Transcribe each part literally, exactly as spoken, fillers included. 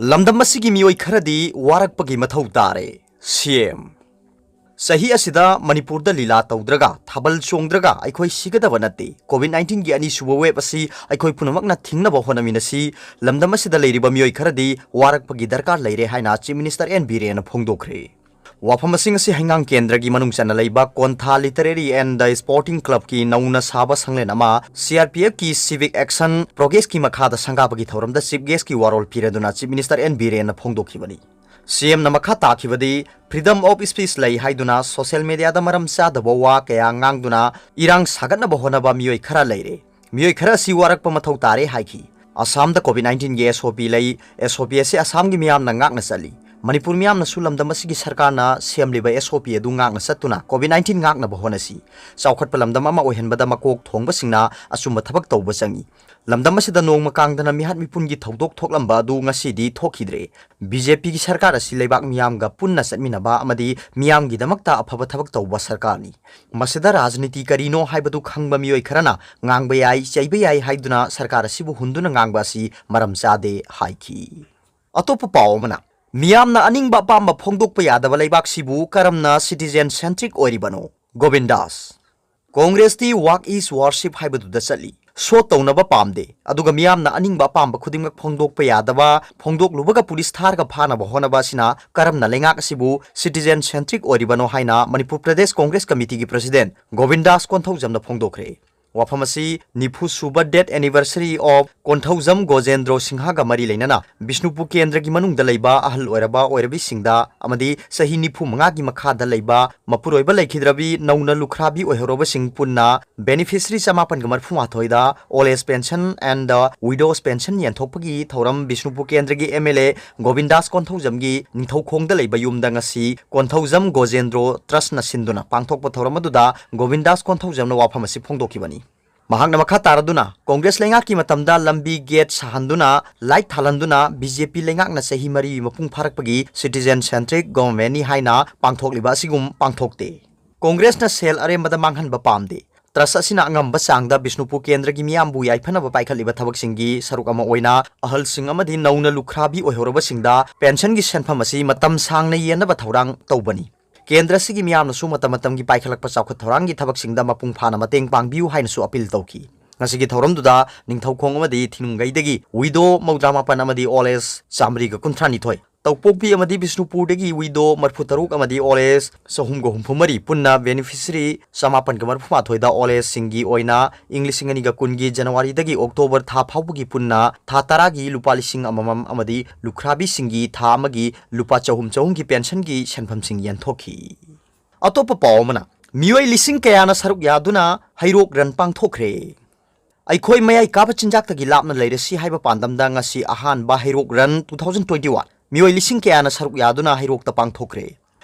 ꯂꯝꯗꯝ ꯑꯁꯤꯒꯤ ꯃꯤꯑꯣꯏ ꯈꯔꯗꯤ ꯋꯥꯔꯛꯄꯒꯤ ꯃꯊꯧ ꯇꯥꯔꯦ, ꯁꯤ ꯑꯦꯝ꯫ ꯆꯍꯤ ꯑꯁꯤꯗ ꯃꯅꯤꯄꯨꯔꯗ ꯂꯤꯂꯥ ꯇꯧꯗ꯭ꯔꯒ, ꯊꯥꯕꯜ ꯆꯣꯡꯗ꯭ꯔꯒ ꯑꯩꯈꯣꯏ ꯁꯤꯒꯗꯕ ꯅꯠꯇꯦ꯫ ꯀꯣꯚꯤꯗ ꯅꯥꯏꯟꯇꯤꯟꯒꯤ ꯑꯅꯤꯁꯨꯕ ꯋꯦꯕ ꯑꯁꯤ ꯑꯩꯈꯣꯏ ꯄꯨꯝꯅꯃꯛꯅ ꯊꯤꯡꯅꯕ ꯍꯣꯠꯅꯃꯤꯟꯅꯁꯤ꯫ ꯂꯝꯗꯝ ꯑꯁꯤꯗ ꯂꯩꯔꯤꯕ ꯃꯤꯑꯣꯏ ꯈꯔꯗꯤ ꯋꯥꯔꯛꯄꯒꯤ ꯗꯔꯀꯥꯔ ꯂꯩꯔꯦ ꯍꯥꯏꯅ ꯆꯤꯐ ꯃꯤꯅꯤꯁꯇꯔ ꯑꯦꯟ ꯕꯤꯔꯦꯟꯅ ꯐꯣꯡꯗꯣꯛꯈ꯭ꯔꯦ꯫ ꯋꯥꯐꯝ ꯑꯁꯤꯡ ꯑꯁꯤ ꯍꯩꯉꯥꯡ ꯀꯦꯟꯗ꯭ꯔꯒꯤ ꯃꯅꯨꯡ ꯆꯟꯅ ꯂꯩꯕ Kontha literary and the sporting ꯀ꯭ꯂꯕꯀꯤ ꯅꯧꯅ ꯁꯥꯕ ꯁꯪꯂꯦꯟ ꯑꯃ ꯁꯤ ꯑꯥꯔ ꯄꯤ ꯑꯦꯐꯀꯤ ꯁꯤꯚꯤꯛ ꯑꯦꯛꯁꯟ ꯄ꯭ꯔꯣꯒ꯭ꯔꯦꯁꯀꯤ ꯃꯈꯥꯗ ꯁꯪꯒꯥꯕꯒꯤ ꯊꯧꯔꯝꯗ ꯆꯤꯐ ꯒꯦꯁꯀꯤ ꯋꯥꯔꯣꯜ ꯄꯤꯔꯗꯨꯅ ꯆꯤꯐ ꯃꯤꯅꯤꯁꯇꯔ ꯑꯦꯟ ꯕꯤꯔꯦꯟꯅ ꯐꯣꯡꯗꯣꯛꯈꯤꯕꯅꯤ꯫ ꯁꯤ ꯑꯦꯝꯅ ꯃꯈꯥ ꯇꯥꯈꯤꯕꯗꯤ, ꯐ꯭ꯔꯤꯗꯝ ꯑꯣꯐ ꯁ꯭ꯄꯤꯆ ꯂꯩ ꯍꯥꯏꯗꯨꯅ ꯁꯣꯁꯤꯌꯦꯜ ꯃꯤꯗꯤꯌꯥꯗ ꯃꯔꯝ ꯆꯥꯗꯕ ꯋꯥ ꯀꯌꯥ ꯉꯥꯡꯗꯨꯅ ꯏꯔꯥꯡ ꯁꯥꯒꯠꯅꯕ ꯍꯣꯠꯅꯕ ꯃꯤꯑꯣꯏ ꯈꯔ ꯂꯩꯔꯦ꯫ ꯃꯤꯑꯣꯏ ꯈꯔ ꯑꯁꯤ ꯋꯥꯔꯛꯄ ꯃꯊꯧ ꯇꯥꯔꯦ ꯍꯥꯏꯈꯤ꯫ ꯑꯁꯥꯝꯗ ꯀꯣꯚꯤꯗ ꯅꯥꯏꯟꯇꯤꯟꯒꯤ ꯑꯦꯁ ꯑꯣ ꯄꯤ ꯂꯩ꯫ ꯑꯦꯁ ꯑꯣ ꯄꯤ ꯑꯁꯤ ꯑꯁꯥꯝꯒꯤ ꯃꯤꯌꯥꯝꯅ ꯉꯥꯛꯅ ꯆꯠꯂꯤ꯫ ꯃꯅꯤꯄꯨꯔ ꯃꯤꯌꯥꯝꯅꯁꯨ ꯂꯝꯗꯝ ꯑꯁꯤꯒꯤ ꯁꯔꯀꯥꯔꯅ ꯁꯦꯝꯂꯤꯕ ꯑꯦꯁ ꯑꯣ ꯄꯤ ꯑꯗꯨ ꯉꯥꯛꯅ ꯆꯠꯇꯨꯅ ꯀꯣꯚꯤꯗ ꯅꯥꯏꯟꯇꯤꯟ ꯉꯥꯛꯅꯕ ꯍꯣꯠꯅꯁꯤ꯫ ꯆꯥꯎꯈꯠꯄ ꯂꯝꯗꯝ ꯑꯃ ꯑꯣꯏꯍꯟꯕꯗ ꯃꯀꯣꯛ ꯊꯣꯡꯕꯁꯤꯡꯅ ꯑꯆꯨꯝꯕ ꯊꯕꯛ ꯇꯧꯕ ꯆꯪꯏ꯫ ꯂꯝꯗꯝ ꯑꯁꯤꯗ ꯅꯣꯡꯃ ꯀꯥꯡꯗꯅ ꯃꯤꯍꯥꯠ ꯃꯤꯄꯨꯟꯒꯤ ꯊꯧꯗꯣꯛ ꯊꯣꯛꯂꯝꯕ ꯑꯗꯨ ꯉꯁꯤꯗꯤ ꯊꯣꯛꯈꯤꯗ꯭ꯔꯦ꯫ ꯕꯤ ꯖꯦ ꯄꯤꯒꯤ ꯁꯔꯀꯥꯔ ꯑꯁꯤ ꯂꯩꯕꯥꯛ ꯃꯤꯌꯥꯝꯒ ꯄꯨꯟꯅ ꯆꯠꯃꯤꯟꯅꯕ ꯑꯃꯗꯤ ꯃꯤꯌꯥꯝꯒꯤꯗꯃꯛꯇ ꯑꯐꯕ ꯊꯕꯛ ꯇꯧꯕ ꯁꯔꯀꯥꯔꯅꯤ꯫ ꯃꯁꯤꯗ ꯔꯥꯖꯅꯤꯇꯤ ꯀꯔꯤꯅꯣ ꯍꯥꯏꯕꯗꯨ ꯈꯪꯕ ꯃꯤꯑꯣꯏ ꯈꯔꯅ ꯉꯥꯡꯕ ꯌꯥꯏ, ꯆꯩꯕ ꯌꯥꯏ ꯍꯥꯏꯗꯨꯅ ꯁꯔꯀꯥꯔ ꯑꯁꯤꯕꯨ ꯍꯨꯟꯗꯨꯅ ꯉꯥꯡꯕ ꯑꯁꯤ ꯃꯔꯝ ꯆꯥꯗꯦ ꯍꯥꯏꯈꯤ꯫ ꯑꯇꯣꯞꯄ ꯄꯥꯎ ꯑꯃꯅ, ꯃꯤꯌꯥꯝꯅ ꯑꯅꯤꯡꯕ ꯑꯄꯥꯝꯕ ꯐꯣꯡꯗꯣꯛꯄ ꯌꯥꯗꯕ ꯂꯩꯕꯥꯛꯁꯤꯕꯨ ꯀꯔꯝꯅ citizen centric ꯑꯣꯏꯔꯤꯕꯅꯣ? ꯒꯣꯕꯤꯟꯗꯥꯁ꯫ ꯀꯣꯡꯒ꯭ꯔꯦꯁꯇꯤ work is worship ꯍꯥꯏꯕꯗꯨꯗ ꯆꯠꯂꯤ꯫ ꯁꯣ ꯇꯧꯅꯕ ꯄꯥꯝꯗꯦ, ꯑꯗꯨꯒ ꯃꯤꯌꯥꯝꯅ ꯑꯅꯤꯡꯕ ꯑꯄꯥꯝꯕ ꯈꯨꯗꯤꯡꯃꯛ ꯐꯣꯡꯗꯣꯛꯄ ꯌꯥꯗꯕ, ꯐꯣꯡꯗꯣꯛꯂꯨꯕꯒ ꯄꯨꯂꯤꯁ ꯊꯥꯔꯒ ꯐꯥꯅꯕ ꯍꯣꯠꯅꯕ ꯑꯁꯤꯅ ꯀꯔꯝꯅ ꯂꯩꯉꯥꯛ ꯑꯁꯤꯕꯨ citizen centric ꯑꯣꯏꯔꯤꯕꯅꯣ ꯍꯥꯏꯅ ꯃꯅꯤꯄꯨꯔ ꯄ꯭ꯔꯗꯦꯁ ꯀꯣꯡꯒ꯭ꯔꯦꯁ ꯀꯃꯤꯇꯤꯒꯤ ꯄ꯭ꯔꯁꯤꯗꯦꯟ ꯒꯣꯕꯤꯟꯗꯥꯁ ꯀꯣꯟꯊꯧꯖꯝꯅ ꯐꯣꯡꯗꯣꯛꯈ꯭ꯔꯦ꯫ ꯋꯥꯐꯝ ꯑꯁꯤ ꯅꯤꯐꯨ ꯁꯨꯕ death anniversary of ꯀꯣꯟꯊꯧꯖꯝ ꯒꯣꯖꯦꯟꯗ꯭ꯔꯣ ꯁꯤꯡꯍꯒ ꯃꯔꯤ ꯂꯩꯅꯅ ꯕꯤꯁꯅꯨꯄꯨꯔ ꯀꯦꯟꯗ꯭ꯔꯒꯤ ꯃꯅꯨꯡꯗ ꯂꯩꯕ ꯑꯍꯜ ꯑꯣꯏꯔꯕ ꯑꯣꯏꯔꯕꯤꯁꯤꯡꯗ ꯑꯃꯗꯤ ꯆꯍꯤ ꯅꯤꯐꯨ ꯃꯉꯥꯒꯤ ꯃꯈꯥꯗ ꯂꯩꯕ ꯃꯄꯨꯔꯣꯏꯕ ꯂꯩꯈꯤꯗ꯭ꯔꯕꯤ ꯅꯧꯅ ꯂꯨꯈ꯭ꯔꯥꯕꯤ ꯑꯣꯏꯍꯧꯔꯕꯁꯤꯡ ꯄꯨꯟꯅ beneficiary ꯆꯃꯥꯄꯟꯒ ꯃꯔꯤꯐꯨ ꯃꯥꯊꯣꯏꯗ old age pension and the widows pension ꯌꯦꯟꯊꯣꯛꯄꯒꯤ ꯊꯧꯔꯝ ꯕꯤꯁꯅꯨꯄꯨꯔ ꯀꯦꯟꯗ꯭ꯔꯒꯤ ꯑꯦꯝ ꯑꯦꯜ ꯑꯦ ꯒꯣꯕꯤꯟꯗꯥꯁ ꯀꯣꯟꯊꯧꯖꯝꯒꯤ ꯅꯤꯡꯊꯧꯈꯣꯡꯗ ꯂꯩꯕ ꯌꯨꯝꯗ ꯉꯁꯤ ꯀꯣꯟꯊꯧꯖꯝ ꯒꯣꯖꯦꯟꯗ꯭ꯔꯣ ꯇ꯭ꯔꯁꯅ ꯁꯤꯟꯗꯨꯅ ꯄꯥꯡꯊꯣꯛꯄ ꯊꯧꯔꯝ ꯑꯗꯨꯗ ꯒꯣꯕꯤꯟꯗꯥꯁ ꯀꯣꯟꯊꯧꯖꯝꯅ ꯋꯥꯐꯝ ꯑꯁꯤ ꯐꯣꯡꯗꯣꯛꯈꯤꯕꯅꯤ꯫ ꯃꯍꯥꯛꯅ ꯃꯈꯥ ꯇꯥꯔꯗꯨꯅ, ꯀꯣꯡꯒ꯭ꯔꯦꯁ ꯂꯩꯉꯥꯛꯀꯤ ꯃꯇꯝꯗ ꯂꯝꯕꯤ ꯒꯦꯠ ꯁꯥꯍꯟꯗꯨꯅ, ꯂꯥꯏꯠ ꯊꯥꯜꯍꯟꯗꯨꯅ ꯕꯤ ꯖꯦ ꯄꯤ ꯂꯩꯉꯥꯛꯅ ꯆꯍꯤ ꯃꯔꯤ ꯃꯄꯨꯡ ꯐꯥꯔꯛꯄꯒꯤ citizen centric government ꯅꯤ ꯍꯥꯏꯅ ꯄꯥꯡꯊꯣꯛꯂꯤꯕ ꯑꯁꯤꯒꯨꯝ ꯄꯥꯡꯊꯣꯛꯇꯦ꯫ ꯀꯣꯡꯒ꯭ꯔꯦꯁꯅ ꯁꯦꯜ ꯑꯔꯦꯝꯕꯗ ꯃꯥꯡꯍꯟꯕ ꯄꯥꯝꯗꯦ꯫ Trust ꯑꯁꯤꯅ ꯑꯉꯝꯕ ꯆꯥꯡꯗ ꯕꯤꯁꯅꯨꯄꯨꯔ ꯀꯦꯟꯗ꯭ꯔꯒꯤ ꯃꯤꯌꯥꯝꯕꯨ ꯌꯥꯏꯐꯅꯕ ꯄꯥꯏꯈꯠꯂꯤꯕ ꯊꯕꯛꯁꯤꯡꯒꯤ ꯁꯔꯨꯛ ꯑꯃ ꯑꯣꯏꯅ ꯑꯍꯜꯁꯤꯡ ꯑꯃꯗꯤ ꯅꯧꯅ ꯂꯨꯈ꯭ꯔꯥꯕꯤ ꯑꯣꯏꯍꯧꯔꯕꯁꯤꯡꯗ ꯄꯦꯟꯁꯟꯒꯤ ꯁꯦꯟꯐꯝ ꯑꯁꯤ ꯃꯇꯝ ꯁꯥꯡꯅ ꯌꯦꯟꯅꯕ ꯊꯧꯔꯥꯡ ꯇꯧꯕꯅꯤ꯫ ꯀꯦꯟꯗ꯭ꯔ ꯑꯁꯤꯒꯤ ꯃꯤꯌꯥꯝꯅꯁꯨ ꯃꯇꯝ ꯃꯇꯝꯒꯤ ꯄꯥꯏꯈꯠꯂꯛꯄ ꯆꯥꯎꯈꯠ ꯊꯧꯔꯥꯡꯒꯤ ꯊꯕꯛꯁꯤꯡꯗ ꯃꯄꯨꯡ ꯐꯥꯅ ꯃꯇꯦꯡ ꯄꯥꯡꯕꯤꯌꯨ ꯍꯥꯏꯅꯁꯨ ꯑꯄꯤꯜ ꯇꯧꯈꯤ꯫ ꯉꯁꯤꯒꯤ ꯊꯧꯔꯝꯗꯨꯗ ꯅꯤꯡꯊꯧꯈꯣꯡ ꯑꯃꯗꯤ ꯊꯤꯅꯨꯡꯒꯩꯗꯒꯤ ꯋꯤꯗꯣ ꯃꯧꯗ꯭ꯔꯥ ꯃꯥꯄꯟ ꯑꯃꯗꯤ ꯑꯣꯜ ꯑꯦꯖ ꯆꯥꯃꯔꯤꯒ ꯀꯨꯟꯊ꯭ꯔꯥ ꯅꯤꯊꯣꯏ, ꯇꯧꯄꯣꯛꯄꯤ ꯑꯃꯗꯤ ꯕꯤꯁꯅꯨꯄꯨꯔꯗꯒꯤ ꯋꯤꯗꯣ ꯃꯔꯤꯐꯨ ꯇꯔꯨꯛ ꯑꯃꯗꯤ ꯑꯣꯜ ꯑꯦꯖ ꯆꯍꯨꯝꯒ ꯍꯨꯝꯐꯨ ꯃꯔꯤ, ꯄꯨꯟꯅ ꯕꯦꯅꯤꯐꯤꯁꯔꯤ ꯆꯃꯥꯄꯟꯒ ꯃꯔꯤꯐꯨ ꯃꯥꯊꯣꯏꯗ ꯑꯣꯜ ꯑꯦꯖꯁꯤꯡꯒꯤ ꯑꯣꯏꯅ ꯏꯪ ꯂꯤꯁꯤꯡ ꯑꯅꯤꯒ ꯀꯨꯟꯒꯤ ꯖꯅꯋꯥꯔꯤꯗꯒꯤ ꯑꯣꯛꯇꯣꯕꯔ ꯊꯥ ꯐꯥꯎꯕꯒꯤ ꯄꯨꯟꯅ ꯊꯥ ꯇꯔꯥꯒꯤ ꯂꯨꯄꯥ ꯂꯤꯁꯤꯡ ꯑꯃꯃꯝ ꯑꯃꯗꯤ ꯂꯨꯈ꯭ꯔꯥꯕꯤꯁꯤꯡꯒꯤ ꯊꯥ ꯑꯃꯒꯤ ꯂꯨꯄꯥ ꯆꯍꯨꯝ ꯆꯍꯨꯝꯒꯤ ꯄꯦꯟꯁꯟꯒꯤ ꯁꯦꯟꯐꯝꯁꯤꯡ ꯌꯦꯟꯊꯣꯛꯈꯤ꯫ ꯑꯇꯣꯞꯄ ꯄꯥꯎ ꯑꯃꯅ, ꯃꯤꯑꯣꯏ ꯂꯤꯁꯤꯡ ꯀꯌꯥꯅ ꯁꯔꯨꯛ ꯌꯥꯗꯨꯅ ꯍꯩꯔꯣꯛ ꯔꯟ ꯄꯥꯡꯊꯣꯛꯈ꯭ꯔꯦ꯫ "ꯑꯩꯈꯣꯏ ꯃꯌꯥꯏ ꯀꯥꯕ ꯆꯤꯟꯖꯥꯛꯇꯒꯤ ꯂꯥꯞꯅ ꯂꯩꯔꯁꯤ" ꯍꯥꯏꯕ ꯄꯥꯟꯗꯝꯗ ꯉꯁꯤ ꯑꯍꯥꯟꯕ Heirok run two thousand twenty one ꯃꯤꯑꯣꯏ ꯂꯤꯁꯤꯡ ꯀꯌꯥꯅ ꯁꯔꯨꯛ ꯌꯥꯗꯨꯅ ꯍꯩꯔꯣꯛꯇ ꯄꯥꯡꯊꯣꯛꯈ꯭ꯔꯦ꯫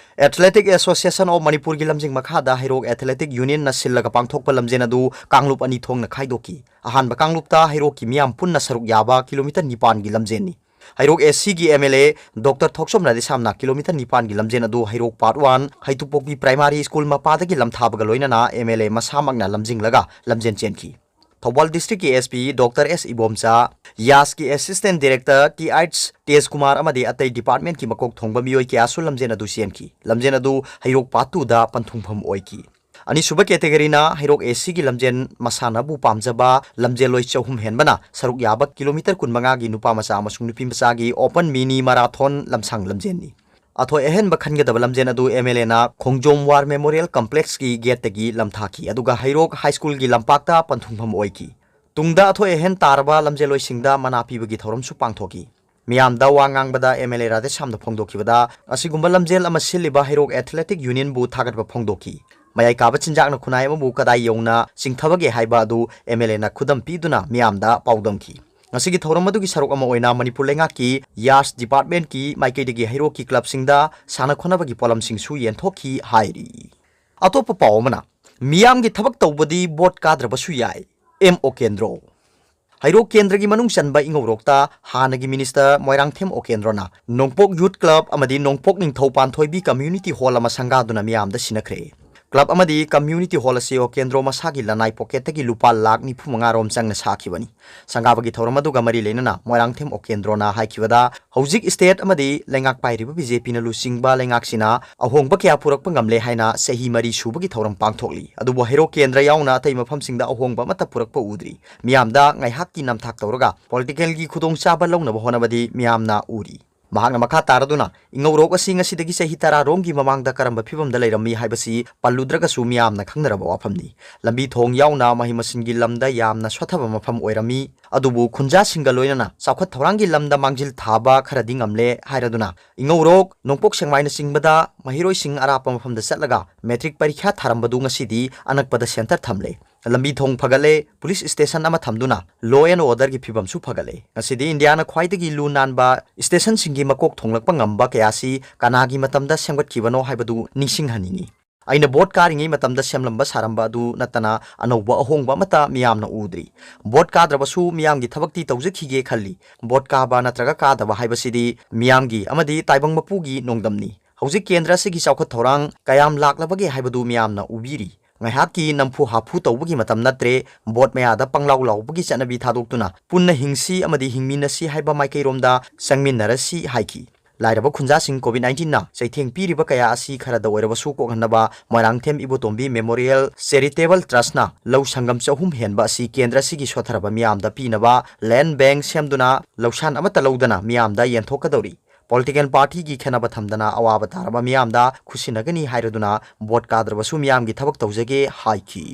Athletic Association of ꯃꯅꯤꯄꯨꯔꯒꯤ ꯂꯝꯖꯤꯡ ꯃꯈꯥꯗ ꯍꯩꯔꯣꯛ Athletic Unionꯅ ꯁꯤꯜꯂꯒ ꯄꯥꯡꯊꯣꯛꯄ ꯂꯝꯖꯦꯜ ꯑꯗꯨ ꯀꯥꯡꯂꯨꯞ ꯑꯅꯤ ꯊꯣꯛꯅ ꯈꯥꯏꯗꯣꯛꯈꯤ꯫ ꯑꯍꯥꯟꯕ ꯀꯥꯡꯂꯨꯞꯇ ꯍꯩꯔꯣꯛꯀꯤ ꯃꯤꯌꯥꯝ ꯄꯨꯟꯅ ꯁꯔꯨꯛ ꯌꯥꯕ ꯀꯤꯂꯣꯃꯤꯇꯔ ꯅꯤꯄꯥꯟꯒꯤ ꯂꯝꯖꯦꯜꯅꯤ꯫ ꯍꯩꯔꯣꯛ ACꯒꯤ MLA ꯗꯣꯛꯇꯔ ꯊꯣꯛꯆꯣꯝ ꯔꯥꯙꯦꯁ꯭ꯌꯥꯝꯅ ꯀꯤꯂꯣꯃꯤꯇꯔ ꯅꯤꯄꯥꯟꯒꯤ ꯂꯝꯖꯦꯜ ꯑꯗꯨ ꯍꯩꯔꯣꯛ Part One ꯍꯩꯇꯨꯄꯣꯛꯄꯤ Primary School ꯃꯄꯥꯗꯒꯤ ꯂꯝꯊꯥꯕꯒ ꯂꯣꯏꯅꯅ MLA ꯃꯁꯥꯃꯛꯅ ꯂꯝꯖꯤꯡꯂꯒ ꯂꯝꯖꯦꯜ ꯆꯦꯟꯈꯤ꯫ ꯊꯧꯕꯥꯜ districtꯀꯤ SP ꯗꯣꯛꯇꯔ ꯑꯦꯁ Ibomcha, ꯌꯥꯁꯀꯤ Assistant Director T H ꯇꯦꯖꯀꯨꯃꯥꯔ ꯑꯃꯗꯤ ꯑꯇꯩ departmentꯀꯤ ꯃꯀꯣꯛ ꯊꯣꯡꯕ ꯃꯤꯑꯣꯏ ꯀꯌꯥꯁꯨ ꯂꯝꯖꯦꯜ ꯑꯗꯨ ꯆꯦꯟꯈꯤ꯫ ꯂꯝꯖꯦꯜ ꯑꯗꯨ ꯍꯩꯔꯣꯛ Part Twoꯗ ꯄꯟꯊꯨꯡꯐꯝ ꯑꯣꯏꯈꯤ꯫ ꯑꯅꯤꯁꯨꯕ categoryꯅ ꯍꯩꯔꯣꯛ ACꯒꯤ ꯂꯝꯖꯦꯜ ꯃꯁꯥꯟꯅꯕꯨ ꯄꯥꯝꯖꯕ ꯂꯝꯖꯦꯜꯂꯣꯏ ꯆꯍꯨꯝ ꯍꯦꯟꯕꯅ ꯁꯔꯨꯛ ꯌꯥꯕ ꯀꯤꯂꯣꯃꯤꯇꯔ ꯀꯨꯟꯃꯉꯥꯒꯤ ꯅꯨꯄꯥ ꯃꯆꯥ ꯑꯃꯁꯨꯡ ꯅꯨꯄꯤ ꯃꯆꯥꯒꯤ open mini marathon ꯂꯝꯁꯥꯡ ꯂꯝꯖꯦꯜꯅꯤ꯫ ꯑꯊꯣꯏ ꯑꯍꯦꯟꯕ ꯈꯟꯒꯗꯕ ꯂꯝꯖꯦꯜ ꯑꯗꯨ MLAꯅ ꯈꯣꯡꯖꯣꯝ War Memorial Complexꯀꯤ gateꯇꯒꯤ ꯂꯝꯊꯥꯈꯤ, ꯑꯗꯨꯒ ꯍꯩꯔꯣꯛ High Schoolꯒꯤ ꯂꯝꯄꯥꯛꯇ ꯄꯟꯊꯨꯡꯐꯝ ꯑꯣꯏꯈꯤ꯫ ꯇꯨꯡꯗ ꯑꯊꯣꯏ ꯑꯍꯦꯟ ꯇꯥꯔꯕ ꯂꯝꯖꯦꯜꯂꯣꯏꯁꯤꯡꯗ ꯃꯅꯥ ꯄꯤꯕꯒꯤ ꯊꯧꯔꯝꯁꯨ ꯄꯥꯡꯊꯣꯛꯈꯤ꯫ ꯃꯤꯌꯥꯝꯗ ꯋꯥ ꯉꯥꯡꯕꯗ MLA ꯔꯥꯙꯦꯁ꯭ꯌꯥꯝꯅ ꯐꯣꯡꯗꯣꯛꯈꯤꯕꯗ, ꯑꯁꯤꯒꯨꯝꯕ ꯂꯝꯖꯦꯜ ꯑꯃ ꯁꯤꯜꯂꯤꯕ ꯍꯩꯔꯣꯛ Athletic Unionꯕꯨ ꯊꯥꯒꯠꯄ ꯐꯣꯡꯗꯣꯛꯈꯤ꯫ ꯃꯌꯥꯏ ꯀꯥꯕ ꯆꯤꯟꯖꯥꯛꯅ ꯈꯨꯟꯅꯥꯏ ꯑꯃꯕꯨ ꯀꯗꯥꯏ ꯌꯧꯅ ꯆꯤꯡꯊꯕꯒꯦ ꯍꯥꯏꯕ ꯑꯗꯨ MLAꯅ ꯈꯨꯗꯝ ꯄꯤꯗꯨꯅ ꯃꯤꯌꯥꯝꯗ ꯄꯥꯎꯗꯝꯈꯤ꯫ ꯉꯁꯤꯒꯤ ꯊꯧꯔꯝ ꯑꯗꯨꯒꯤ ꯁꯔꯨꯛ ꯑꯃ ꯑꯣꯏꯅ ꯃꯅꯤꯄꯨꯔ ꯂꯩꯉꯥꯛꯀꯤ ꯌꯥꯁ departmentꯀꯤ ꯃꯥꯏꯀꯩꯗꯒꯤ ꯍꯩꯔꯣꯛꯀꯤ clubꯁꯤꯡꯗ ꯁꯥꯟꯅ ꯈꯣꯠꯅꯕꯒꯤ ꯄꯣꯠꯂꯝꯁꯤꯡꯁꯨ ꯌꯦꯟꯊꯣꯛꯈꯤ ꯍꯥꯏꯔꯤ꯫ ꯑꯇꯣꯞꯄ ꯄꯥꯎ ꯑꯃꯅ, ꯃꯤꯌꯥꯝꯒꯤ ꯊꯕꯛ ꯇꯧꯕꯗꯤ ꯚꯣꯠ ꯀꯥꯗ꯭ꯔꯕꯁꯨ ꯌꯥꯏ, ꯑꯦꯝ ꯑꯣꯀꯦꯟꯗ꯭ꯔꯣ꯫ ꯍꯩꯔꯣꯛ ꯀꯦꯟꯗ꯭ꯔꯒꯤ ꯃꯅꯨꯡ ꯆꯟꯕ ꯏꯉꯧꯔꯣꯛꯇ ꯍꯥꯟꯅꯒꯤ minister ꯃꯣꯏꯔꯥꯡꯊꯦꯝ ꯑꯣꯀꯦꯟꯗ꯭ꯔꯣꯅ ꯅꯣꯡꯄꯣꯛ Youth Club ꯑꯃꯗꯤ ꯅꯣꯡꯄꯣꯛ ꯅꯤꯡꯊꯧ ꯄꯥꯟꯊꯣꯏꯕꯤ Community Hall ꯑꯃ ꯁꯪꯒꯥꯗꯨꯅ ꯃꯤꯌꯥꯝꯗ ꯁꯤꯟꯅꯈ꯭ꯔꯦ꯫ ꯀ꯭ꯂꯕ ꯑꯃꯗꯤ ꯀꯝꯃ꯭ꯌꯨꯅꯤꯇꯤ ꯍꯣꯜ ꯑꯁꯤ ꯑꯣꯀꯦꯟꯗ꯭ꯔꯣ ꯃꯁꯥꯒꯤ ꯂꯅꯥꯏ ꯄꯣꯀꯦꯠꯇꯒꯤ ꯂꯨꯄꯥ ꯂꯥꯈ ꯅꯤꯐꯨ ꯃꯉꯥ ꯔꯣꯝ ꯆꯪꯅ ꯁꯥꯈꯤꯕꯅꯤ꯫ ꯁꯪꯒꯥꯕꯒꯤ ꯊꯧꯔꯝ ꯑꯗꯨꯒ ꯃꯔꯤ ꯂꯩꯅꯅ ꯃꯣꯏꯔꯥꯡꯊꯦꯝ ꯑꯣꯀꯦꯟꯗ꯭ꯔꯣꯅ ꯍꯥꯏꯈꯤꯕꯗ, ꯍꯧꯖꯤꯛ ꯁ꯭ꯇꯦꯠ ꯑꯃꯗꯤ ꯂꯩꯉꯥꯛ ꯄꯥꯏꯔꯤꯕ ꯕꯤ ꯖꯦ ꯄꯤꯅ ꯂꯨꯆꯤꯡꯕ ꯂꯩꯉꯥꯛꯁꯤꯅ ꯑꯍꯣꯡꯕ ꯀꯌꯥ ꯄꯨꯔꯛꯄ ꯉꯝꯂꯦ ꯍꯥꯏꯅ ꯆꯍꯤ ꯃꯔꯤ ꯁꯨꯕꯒꯤ ꯊꯧꯔꯝ ꯄꯥꯡꯊꯣꯛꯂꯤ꯫ ꯑꯗꯨꯕꯨ ꯍꯩꯔꯣꯛ ꯀꯦꯟꯗ꯭ꯔ ꯌꯥꯎꯅ ꯑꯇꯩ ꯃꯐꯝꯁꯤꯡꯗ ꯑꯍꯣꯡꯕ ꯑꯃꯠꯇ ꯄꯨꯔꯛꯄ ꯎꯗ꯭ꯔꯤ꯫ ꯃꯤꯌꯥꯝꯗ ꯉꯥꯏꯍꯥꯛꯀꯤ ꯅꯝꯊꯥꯛ ꯇꯧꯔꯒ ꯄꯣꯂꯤꯇꯤꯀꯦꯜꯒꯤ ꯈꯨꯗꯣꯡꯆꯥꯕ ꯂꯧꯅꯕ ꯍꯣꯠꯅꯕꯗꯤ ꯃꯤꯌꯥꯝꯅ ꯎꯔꯤ꯫ ꯃꯍꯥꯛꯅ ꯃꯈꯥ ꯇꯥꯔꯗꯨꯅ, ꯏꯉꯧꯔꯣꯛ ꯑꯁꯤ ꯉꯁꯤꯗꯒꯤ ꯆꯍꯤ ꯇꯔꯥ ꯔꯣꯝꯒꯤ ꯃꯃꯥꯡꯗ ꯀꯔꯝꯕ ꯐꯤꯕꯝꯗ ꯂꯩꯔꯝꯃꯤ ꯍꯥꯏꯕꯁꯤ ꯄꯜꯂꯨꯗ꯭ꯔꯒꯁꯨ ꯃꯤꯌꯥꯝꯅ ꯈꯪꯅꯔꯕ ꯋꯥꯐꯝꯅꯤ꯫ ꯂꯝꯕꯤ ꯊꯣꯡ ꯌꯥꯎꯅ ꯃꯍꯩ ꯃꯁꯤꯡꯒꯤ ꯂꯝꯗ ꯌꯥꯝꯅ ꯁꯣꯠꯊꯕ ꯃꯐꯝ ꯑꯣꯏꯔꯝꯃꯤ꯫ ꯑꯗꯨꯕꯨ ꯈꯨꯟꯖꯥꯁꯤꯡꯒ ꯂꯣꯏꯅꯅ ꯆꯥꯎꯈꯠ ꯊꯧꯔꯥꯡꯒꯤ ꯂꯝꯗ ꯃꯥꯡꯖꯤꯜ ꯊꯥꯕ ꯈꯔꯗꯤ ꯉꯝꯂꯦ ꯍꯥꯏꯔꯗꯨꯅ, ꯏꯉꯧꯔꯣꯛ, ꯅꯣꯡꯄꯣꯛ ꯁꯦꯛꯃꯥꯏꯅꯆꯤꯡꯕꯗ ꯃꯍꯩꯔꯣꯏꯁꯤꯡ ꯑꯔꯥꯞꯄ ꯃꯐꯝꯗ ꯆꯠꯂꯒ ꯃꯦꯇ꯭ꯔꯤꯛ ꯄꯔꯤꯈ꯭ꯌꯥ ꯊꯥꯔꯝꯕꯗꯨ ꯉꯁꯤꯗꯤ ꯑꯅꯛꯄꯗ ꯁꯦꯟꯇꯔ ꯊꯝꯂꯦ꯫ ꯂꯝꯕꯤ ꯊꯣꯡ ꯐꯒꯠꯂꯦ, ꯄꯨꯂꯤꯁ ꯁ꯭ꯇꯦꯁꯟ ꯑꯃ ꯊꯝꯗꯨꯅ law and orderꯒꯤ ꯐꯤꯕꯝꯁꯨ ꯐꯒꯠꯂꯦ꯫ ꯉꯁꯤꯗꯤ ꯏꯟꯗꯤꯌꯥꯅ ꯈ꯭ꯋꯥꯏꯗꯒꯤ ꯂꯨ ꯅꯥꯟꯕ ꯁ꯭ꯇꯦꯁꯟꯁꯤꯡꯒꯤ ꯃꯀꯣꯛ ꯊꯣꯡꯂꯛꯄ ꯉꯝꯕ ꯀꯌꯥꯁꯤ ꯀꯅꯥꯒꯤ ꯃꯇꯝꯗ ꯁꯦꯝꯒꯠꯈꯤꯕꯅꯣ ꯍꯥꯏꯕꯗꯨ ꯅꯤꯡꯁꯤꯡꯍꯟꯅꯤꯡꯏ꯫ ꯑꯩꯅ ꯚꯣꯠ ꯀꯥꯔꯤꯉꯩ ꯃꯇꯝꯗ ꯁꯦꯝꯂꯝꯕ ꯁꯥꯔꯝꯕ ꯑꯗꯨ ꯅꯠꯇꯅ ꯑꯅꯧꯕ ꯑꯍꯣꯡꯕ ꯑꯃꯠꯇ ꯃꯤꯌꯥꯝꯅ ꯎꯗ꯭ꯔꯤ꯫ ꯚꯣꯠ ꯀꯥꯗ꯭ꯔꯕꯁꯨ ꯃꯤꯌꯥꯝꯒꯤ ꯊꯕꯛꯇꯤ ꯇꯧꯖꯈꯤꯒꯦ ꯈꯜꯂꯤ꯫ ꯚꯣꯠ ꯀꯥꯕ ꯅꯠꯇ꯭ꯔꯒ ꯀꯥꯗꯕ ꯍꯥꯏꯕꯁꯤꯗꯤ ꯃꯤꯌꯥꯝꯒꯤ ꯑꯃꯗꯤ ꯇꯥꯏꯕꯪ ꯃꯄꯨꯒꯤ ꯅꯣꯡꯗꯝꯅꯤ꯫ ꯍꯧꯖꯤꯛ ꯀꯦꯟꯗ꯭ꯔ ꯑꯁꯤꯒꯤ ꯆꯥꯎꯈꯠ ꯊꯧꯔꯥꯡ ꯀꯌꯥꯝ ꯂꯥꯛꯂꯕꯒꯦ ꯍꯥꯏꯕꯗꯨ ꯃꯤꯌꯥꯝꯅ ꯎꯕꯤꯔꯤ꯫ ꯉꯥꯏꯍꯥꯛꯀꯤ ꯅꯝꯐꯨ ꯍꯥꯐꯨ ꯇꯧꯕꯒꯤ ꯃꯇꯝ ꯅꯠꯇ꯭ꯔꯦ꯫ ꯚꯣꯠ ꯃꯌꯥꯗ ꯄꯪꯂꯥꯎ ꯂꯥꯎꯕꯒꯤ ꯆꯠꯅꯕꯤ ꯊꯥꯗꯣꯛꯇꯨꯅ ꯄꯨꯟꯅ ꯍꯤꯡꯁꯤ ꯑꯃꯗꯤ ꯍꯤꯡꯃꯤꯟꯅꯁꯤ ꯍꯥꯏꯕ ꯃꯥꯏꯀꯩꯔꯣꯝꯗ ꯆꯪꯃꯤꯟꯅꯔꯁꯤ ꯍꯥꯏꯈꯤ꯫ ꯂꯥꯏꯔꯕ ꯈꯨꯟꯖꯥꯁꯤꯡ COVID nineteenꯅ ꯆꯩꯊꯦꯡ ꯄꯤꯔꯤꯕ ꯀꯌꯥ ꯑꯁꯤ ꯈꯔꯗ ꯑꯣꯏꯔꯕꯁꯨ ꯀꯣꯛꯍꯟꯅꯕ ꯃꯣꯏꯔꯥꯡꯊꯦꯝ ꯏꯕꯣꯇꯣꯝꯕꯤ Memorial Charitable Trustꯅ ꯂꯧ ꯁꯪꯒꯝ ꯆꯍꯨꯝ ꯍꯦꯟꯕ ꯑꯁꯤ ꯀꯦꯟꯗ꯭ꯔ ꯑꯁꯤꯒꯤ ꯁꯣꯠꯊꯔꯕ ꯃꯤꯌꯥꯝꯗ ꯄꯤꯅꯕ land bank ꯁꯦꯝꯗꯨꯅ ꯂꯧꯁꯥꯟ ꯑꯃꯠꯇ ꯂꯧꯗꯅ ꯃꯤꯌꯥꯝꯗ ꯌꯦꯟꯊꯣꯛꯀꯗꯧꯔꯤ꯫ ꯄꯣꯂꯤꯇꯤꯀꯦꯜ ꯄꯥꯔꯇꯤꯒꯤ ꯈꯦꯟꯅꯕ ꯊꯝꯗꯅ ꯑꯋꯥꯕ ꯇꯥꯔꯕ ꯃꯤꯌꯥꯝꯗ ꯈꯨꯠꯁꯤꯟꯅꯒꯅꯤ ꯍꯥꯏꯔꯗꯨꯅ ꯚꯣꯠ ꯀꯥꯗ꯭ꯔꯕꯁꯨ ꯃꯤꯌꯥꯝꯒꯤ ꯊꯕꯛ ꯇꯧꯖꯒꯦ ꯍꯥꯏꯈꯤ꯫